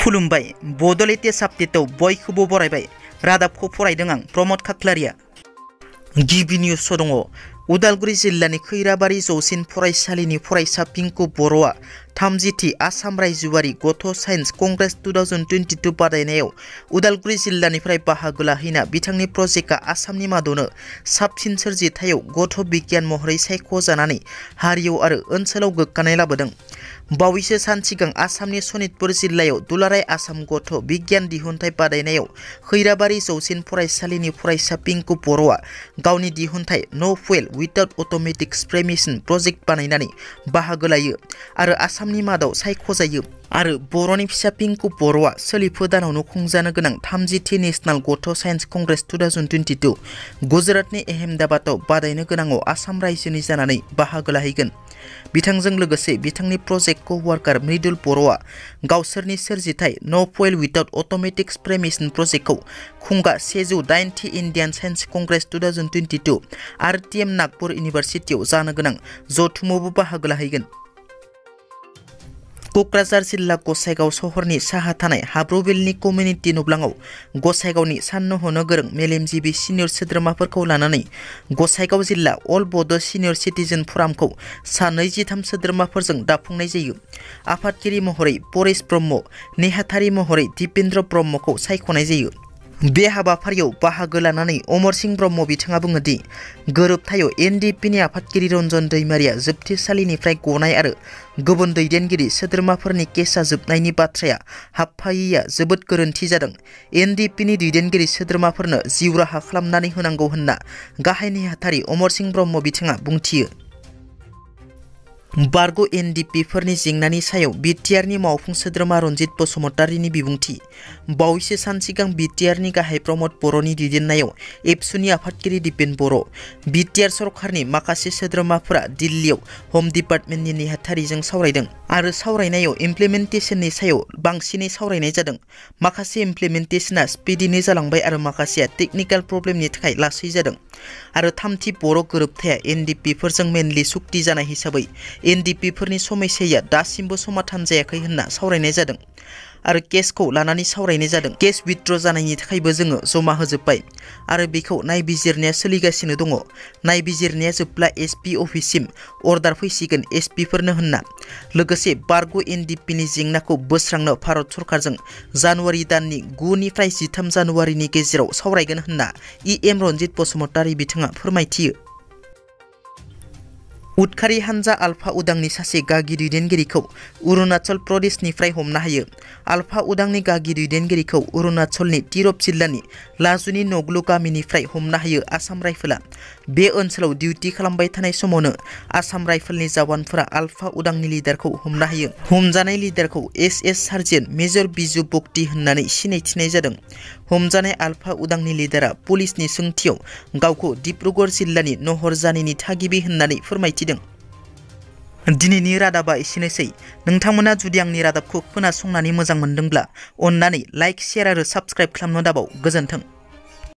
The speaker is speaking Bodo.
खुलुमबाय बड' लेटेस्ट आपडेटआव बयखौबो बरायबाय रादाबखौ फरायदों आं प्रमद खाख्लारिया। गिबि निउस दङ। उदालगुरि जिल्लानि खैराबारि जौसिन फरायसालिनि फरायसा पिंकु बर'आ 30थि आसाम रायजोआरि गथ' साइन्स कंग्रेस 2022 बादायनायाव उदालगुरि जिल्लानिफ्राय बाहागो लाहैना बिथांनि प्रजेक्टआ आसामनि मादावनो साबसिन सोरजिथायाव गथ' बिगियान महरै सायख'जानानै हारियाव आरो ओनसोलाव गोग्गानाय लाबोदों। बावैसो सान सिगां आसामनि सनितपुर जिल्लायाव दुलाराय आसाम गथ' बिगियान दिहुनथाइ बादायनायाव खैराबारि जौसिन फरायसालिनि फरायसा पिंकु बर'आ गावनि दिहुनथाइ नो fuel without automatic spray machine project बानायनानै बाहागो लायो आरो आसामनि मादाव सायख'जायो। आरो बर'नि फिसा पिंकु बर'आ सोलिफु दानावनो खुंजानो गोनां 30थि नेशनेल गथ' साइन्स कंग्रेस 2022 गुजरातनि अहमदाबादाव बादायनो गोनाङाव आसाम रायजोनि जानानै बाहागो लाहैगोन। बिथांजों लोगोसे बिथांनि प्रजेक्ट क'वार्कार मृदुल बर'आ गावसोरनि सोरजिथाय no fuel without automatic spray machine प्रजेक्टखौ खुंगा 108थि Indian science congress 2022 RTM Nagpur इउनिभारसिटियाव जानो गोनां जथुमावबो बाहागो लाहैगोन। क'क्राझार जिल्ला गसाइगाव सहरनि साहा थानाय हाब्रुबिलनि कमिउनिटि नब्लाङाव गसाइगावनि साननो हनो गोरों मेलेमजिबि सिनियर सोद्रोमाफोरखौ लानानै गसाइगाव जिल्ला अल बड' सिनियर सिटिजेन फरामखौ सा 23 सोद्रोमाफोरजों दाफुंनाय जायो। आफादगिरि महरै परेश ब्रह्म, नेहाथारि महरै दिपेन्द्र ब्रह्मखौ सायख'नाय जायो। बे हाबाफारियाव बाहागो लानानै अमर सिंह ब्रह्म बिथाङा बुङो दि गोरोबथायाव NDPनि आफादगिरि रन्जन दैमारिया जोबथेसालिनिफ्राय गनाय आरो गुबुन दैदेनगिरि सोद्रोमाफोरनि केसआ जोबनायनि बाथ्राया हाबफायैया जोबोद गोरोन्थि जादों। NDPनि दैदेनगिरि सोद्रोमाफोरनो जिउ राहा खालामनानै होनांगौ होनना गाहाय नेहाथारि अमर सिंह ब्रह्म बिथाङा बुंथियो। बारग' NDPफोरनि जेंनानि सायाव BTRनि मावफुं सोद्रोमा रनजित बसुमतारीनि बिबुंथि। बावैसो सान सिगां BTRनि गाहाय प्रमद बर'नि दैदेननायाव एबसुनि आफादगिरि दिपेन बर', BTR सरकारनि माखासे सोद्रोमाफोरा दिल्लीयाव हम डिपार्टमेन्टनि नेहाथारिजों सावरायदों आरो सावरायनायाव इमप्लिमेन्टेशननि सायाव बांसिनै सावरायनाय जादों। माखासे इमप्लिमेन्टेशना स्पिडिनो जालांबाय आरो माखासेया टेकनिकेल प्रब्लेमनि थाखाय लासै जादों। आरो 3थि बर' गोरोबथाया NDPफोरजों मेनलि सुक्ति जानाय हिसाबै NDPफोरनि समस्याया दासिमबो समाधान जायाखै होनना सावरायनाय जादों आरो केसखौ लानानै सावरायनाय जादों। केस विथड्र जानायनि थाखायबो जोङो जमा होजोब्बाय आरो बेखौ नायबिजिरनाया सोलिगासिनो दङ। नायबिजिरनाया जोबब्ला SP अफिससिम अर्डार फैसिगोन SPफोरनो होनना। लोगोसे बारग' NDPनि जेंनाखौ बोस्रांनो भारत सरकारजों जानुवारि दाननि 9 निफ्राय 13 जानुवारिनि गेजेराव सावरायगोन होनना EM रनजित बसुमतारी बिथाङा फोरमायथियो। उदखारि हानजा आलफा उदांनि सासे गागि दैदेनगिरिखौ अरुणाचल प्रदेशनिफ्राय हमनो हायो। आलफा उदांनि गागि दैदेनगिरिखौ अरुणाचलनि तिरप जिल्लानि लाजुनि नगलु गामिनिफ्राय हमनो हायो आसाम राइफला। बे ओनसोलाव डिउटि खालामबाय थानाय समावनो आसाम राइफलनि जवानफोरा आलफा उदांनि लिडारखौ हमनो हायो। हमजानाय लिडारखौ SS सार्जेन्ट मेजर बिजु बक्ति होननानै सिनायथिनाय जादों। हमजानाय आलफा उदांनि लिडारा पुलिसनि सोंथियाव गावखौ डिब्रुगड़ जिल्लानि नहरजानिनि थागिबि होननानै फोरमायथिदों। दिनैनि रादाबा एसेनोसै। नोंथांमोना जुदि आंनि रादाबखौ खोनासंनानै मोजां मोनदोंब्ला अन्नानै लाइक, शेयार आरो साबस्क्राइब खालामनो दाबाव। गोजोन्थों।